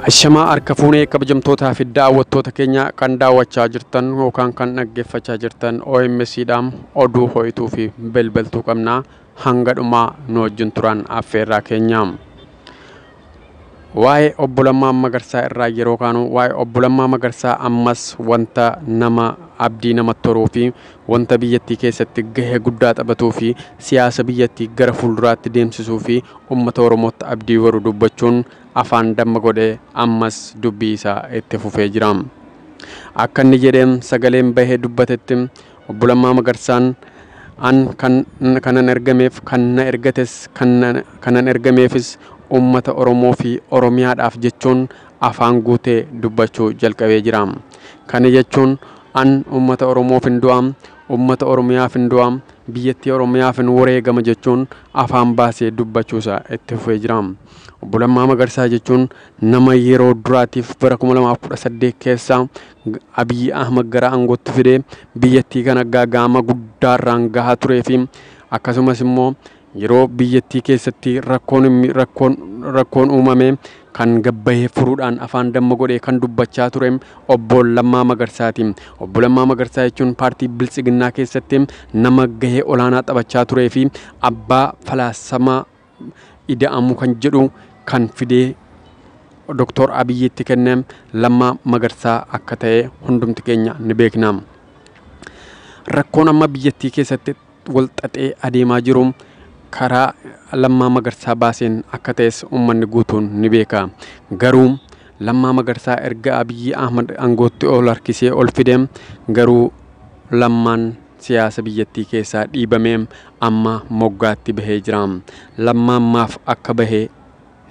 Ashamaa harka fuunee kabajamtootaa fi daawwattoota keenya kan daawwachaa jirtan yookaan kan dhaggeeffachaa jirtan OMCdhaan oduu ho'ituu fi belbeltuu qabnaa hanga dhumaa nu wajjin turan affeerraa keenya. Waa'ee obbo Lammaa Magarsaa irraa yeroo kaanu, waa'ee obbo Lammaa Magarsaa ammas wanta nama abdii namatti horuu fi wanta biyyattii keessatti gahee guddaa taphatuu fi siyaasa biyyattii gara fuulduraatti deemsisuu fi uummata Oromootti abdii horu dubbachuun afaan damma godhee ammas dubbii isaa itti fufee jira. Akka inni jedheen sagaleen bahee dubbatetti obbo Lammaa Magarsaan an kanan ergameef kan na ergates kanan ergameefis uummata Oromoo fi Oromiyaadhaaf jechuun afaan guutee dubbachuu jalqabee jira. Kana jechuun an uummata Oromoof hin du'am, uummata Oromiyaaf hin du'am, biyyattii Oromiyaaf hin wareegama jechuun afaan baasee dubbachuusaa itti fufee jira. Obbo Lammaa Magarsaa jechuun nama yeroo duraatiif bara 2018 keessa Abiyyi Ahmad gara aangootti fidee biyyattii kana gaaga'ama guddaarraan gahaa turee fi akkasumas immoo yeroo biyyattii keessatti rakkoon uumame kan gabbahee furuudhaan afaan damma godhee kan dubbachaa ture obbo Lammaa Magarsaati. Obbo Lammaa Magarsaa jechuun paartii Biltsiginnaa keessatti nama gahee olaanaa taphachaa turee fi abbaa falaasama ida'amuu kan jedhu kan fidee Dr. Abiyyitti kenne Lammaa Magarsaa akka ta'e hundumti keenya ni beekna. Rakkoon amma biyyattii keessatti wal xaxee adeemaa jiru karaa Lammaa Magarsaa baaseen akka ta'es uummanni guutuun ni beeka. Garuu Lammaa Magarsaa erga Abiyyi Ahmad aangootti ol harkisee ol fide garuu Lammaan siyaasa biyyattii keessaa dhiibamee amma moggaatti bahee jira. Lammaan maaf akka bahee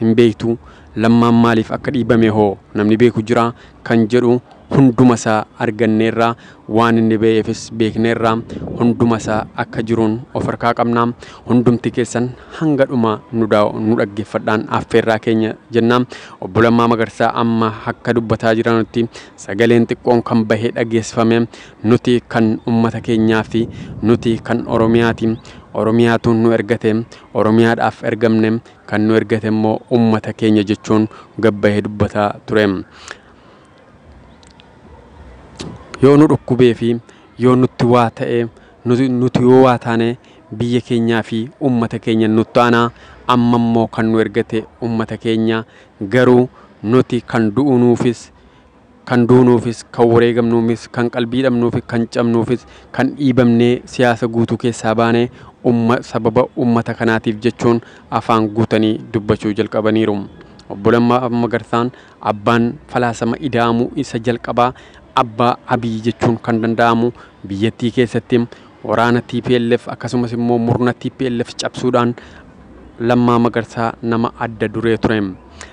hin beektu, Lammaan maaliif akka dhiibame hoo namni beeku jira kan jedhu hunduma isaa arganneerra, waan inni ba'eefis beekneerra, hunduma isaa akka jiruun of harkaa qabna. Hundumti keessan hanga dhuma nu dhaggeeffadhaan affeerraa keenya jenna. Obbo Lammaa Magarsaa amma akka dubbataa jiranitti sagaleen xiqqoon kan bahee dhageessifame nuti kan uummata keenyaa fi nuti kan Oromiyaati. Oromiyaatu nu ergate, Oromiyaadhaaf ergamne, kan nu ergate immoo uummata keenya jechuun gabbahee dubbataa ture. Yoo nu dhukkubee fi yoo nutti waa ta'e, nuti yoo waa taane biyya keenyaa fi uummata keenya nutti aanaa. Amma immoo kan nu ergate uummata keenya, garuu nuti kan du'unuufis kan duunuufis kan wareegamnuufis kan qalbii dhabnuufis kan cabnuufis kan dhiibamnee siyaasa guutuu keessaa baane sababa uummata kanaatiif jechuun afaan guutanii dubbachuu jalqabaniiru. Obbo Lammaa Magarsaan abbaan falaasama ida'amuu isa jalqabaa abbaa Abiyyi jechuun kan danda'amu biyyattii keessatti waraana TPLF akkasumas immoo murna TPLF cabsuudhaan Lammaa Magarsaa nama adda duree ture.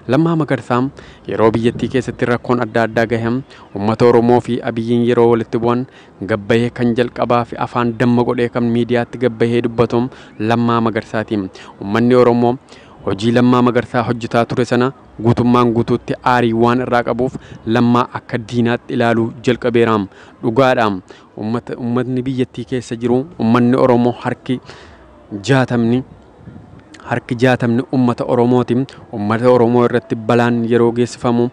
Lammaa Magarsaa yeroo biyyattii keessatti rakkoon adda addaa gahe uummata Oromoo fi Abiyyiin yeroo walitti bu'an gabbahee kan jalqabaa fi afaan damma godhee kan miidiyaatti gabbahee dubbatu Lammaa Magarsaati. Uummanni Oromoo hojii Lammaa Magarsaa hojjetaa ture sana guutummaan guutuutti aarii waan irraa qabuuf Lammaa akka diinaatti ilaaluu jalqabeera. Dhugaadha. Uummatni biyyattii keessa jiru uummanni Oromoo harki 60 uummata Oromooti. Uummata Oromoo irratti balaan yeroo geessifamu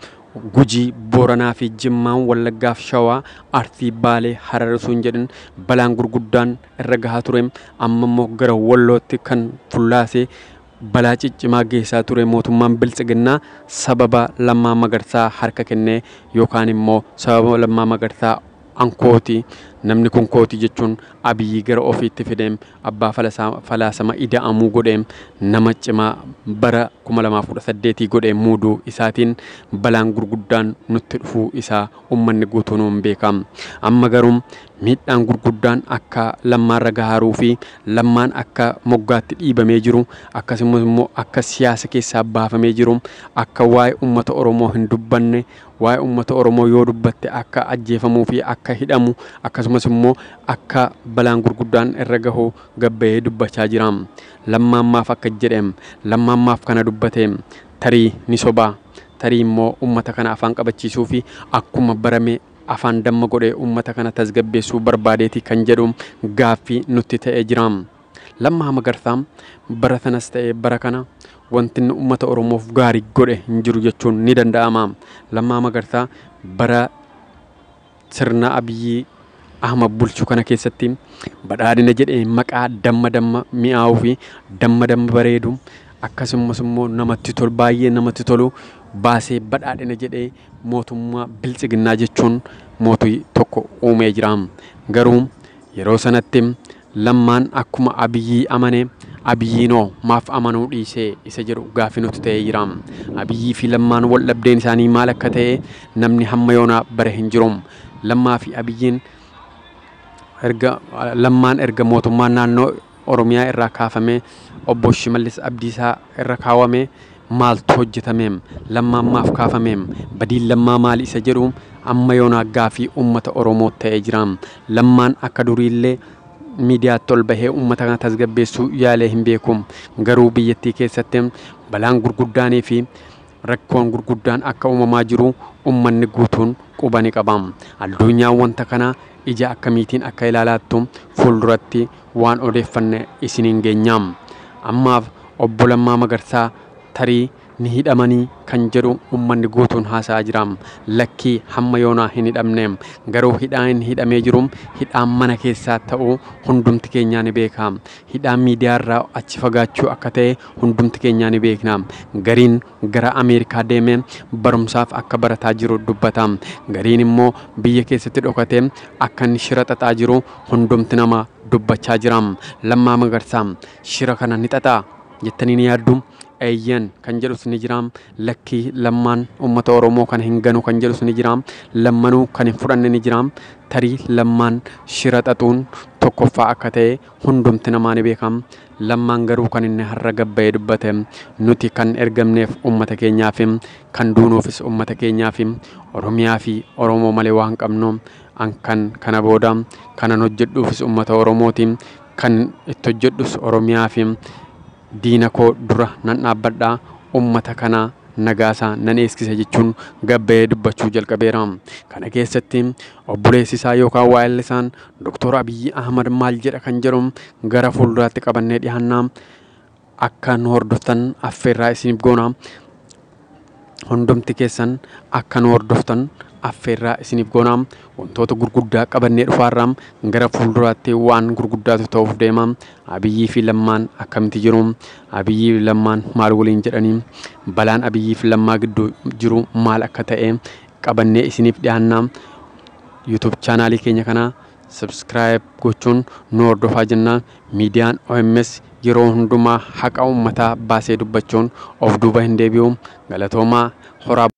Gujii, Booranaa fi Jimmaan, Wallaggaa fi Shawaa, Arsii, Baalee, Harar osoo hin jedhin balaan gurguddaan irra gahaa ture. Amma immoo gara Wallootti kan fullaasee balaa ciccimaa geessaa ture mootummaan Biltsiginnaa sababa Lammaa Magarsaa harka kennee yookaan immoo sababa Lammaa Magarsaa ankooti namni kun kooti jechuun Abiyyi gara ofiitti fidee abbaa falaasama ida'amuu godhee nama cimaa bara 2018 godhee muuduu isaatiin balaan gurguddaan nutti dhufuu isaa uummanni guutuun hin beekamu. Amma garuu miidhaan gurguddaan akka Lammaarra gahaaruu fi Lammaan akka moggaatti dhiibamee jiru akkasumas immoo akka siyaasa keessaa baafamee jiru akka waa'ee uummata Oromoo hin dubbanne, waa'ee uummata Oromoo yoo dubbatte akka ajjeefamuu fi akka hidhamu akkasumas immoo akka balaan gurguddaan irra gahu gabbahee dubbachaa jira. Lammaan maaf akka jedhem, Lammaan maaf kana dubbate, tarii ni sobaa, tarii immoo uummata kana afaan qabachiisuu fi akkuma barame afaan damma godhee uummata kana tasgabbeessuu barbaadeeti kan jedhu gaaffii nutti ta'ee jira. Lammaa Magarsaa bara sanas ta'ee bara kana wanti inni uummata Oromoof gaarii godhe hin jiru jechuun ni danda'ama. Lammaa Magarsaa bara sirna Abiyyi Ahmad bulchu kana keessatti badhaadhina jedhee maqaa damma damma mi'aawuu fi damma damma bareedu akkasumas immoo namatti tolu baay'ee namatti tolu baasee badhaadhina jedhee mootummaa biltsiginnaa jechuun mootii tokko uumee jira. Garuu yeroo sanatti Lammaan akkuma Abiyyii amane Abiyyiinoo maaf amanuu dhiisee isa jedhu gaaffii nutti ta'ee jira. Abiyyii fi Lammaan wal dhabdeen isaanii maal akka ta'e namni hamma yoonaa bare hin jiru. Lammaa fi Abiyyiin erga Lammaan erga mootummaan naannoo Oromiyaa irraa kaafamee obbo Shimallis Abdiisaa irra kaawwame maaltu hojjetame? Lammaan maaf kaafame? Badiin Lammaa maali isa jedhu amma yoonaa gaaffii uummata Oromoo ta'ee jira. Lammaan akka duriillee miidiyaatti ol bahee uummata kana tasgabbeessuu yaalee hin beeku. Garuu biyyattii keessatti balaan gurguddaanii fi rakkoon gurguddaan akka uumamaa jiru uummanni guutuun quba ni qaba. Addunyaan wanta kana ija akkamiitiin akka ilaalaattu fuulduratti waan odeeffanne isiniin geenya. Ammaaf obbo Lammaa Magarsaa tarii ni hidhamanii kan jedhu uummanni guutuun haasa'aa jira. Lakkii hamma yoonaa hin hidhamne. Garuu hidhaan inni hidhamee jiru hidhaan mana keessaa ta'uu hundumti keenyaa ni beeka. Hidhaan miidiyaarraa achi fagaachuu akka ta'e hundumti keenyaa ni beekna. Gariin gara Ameerikaa deemee barumsaaf akka barataa jiru dubbata. Gariin immoo biyya keessatti dhokatee akka inni shira xaxaa jiru hundumti nama dubbachaa jira. Lammaa Magarsaa shira kana ni xaxaa jettanii ni yaaddu? Eeyyan kan jedhus ni jira. Lakkii Lammaan uummata Oromoo kan hin ganu kan jedhus ni jira. Lammanuu kan hin fudhanne ni jira. Tarii Lammaan shira xaxuun tokkoffaa akka ta'e hundumti namaa ni beeka. Lammaan garuu kan inni har'a gabba'ee dubbate nuti kan ergamneef uummata keenyaaf kan duunuufis uummata keenyaaf Oromiyaa fi Oromoo malee waan qabnu an kan kana booda kanan hojjedhuufis uummata Oromooti kan itti hojjedhus Oromiyaa fi diina koo dura nan dhaabbadha uummata kana nagaasaa nan eegsisa jechuun gabba'ee dubbachuu jalqabeera. Kana keessatti obboleessi isaa yookaan waa'elli isaan Dr. Abiyyi Ahmad maal jedha kan jedhu gara fuulduraatti qabannee dhiyaanna. Akka nu hordoftan affeerraa isiniif goona. Hundumti keessan akka nu hordoftan affeerraa isiniif goona. Wantoota gurguddaa qabannee dhufaarra gara fuulduraatti waan gurguddaatu ta'uuf deema. Abiyyii fi Lammaan akkamitti jiru? Abiyyii fi Lammaan maal waliin jedhanii? Balaan Abiyyii fi Lammaa gidduu jiru maal akka ta'e qabannee isiniif dhiyaanna. YouTube chaanaalii keenya kana subscribe gochuun nu hordofaa jenna. Miidiyaan OMS yeroo hundumaa haqa uummataa baasee dubbachuun of duuba hin deebi'u. Galatoomaa horaa.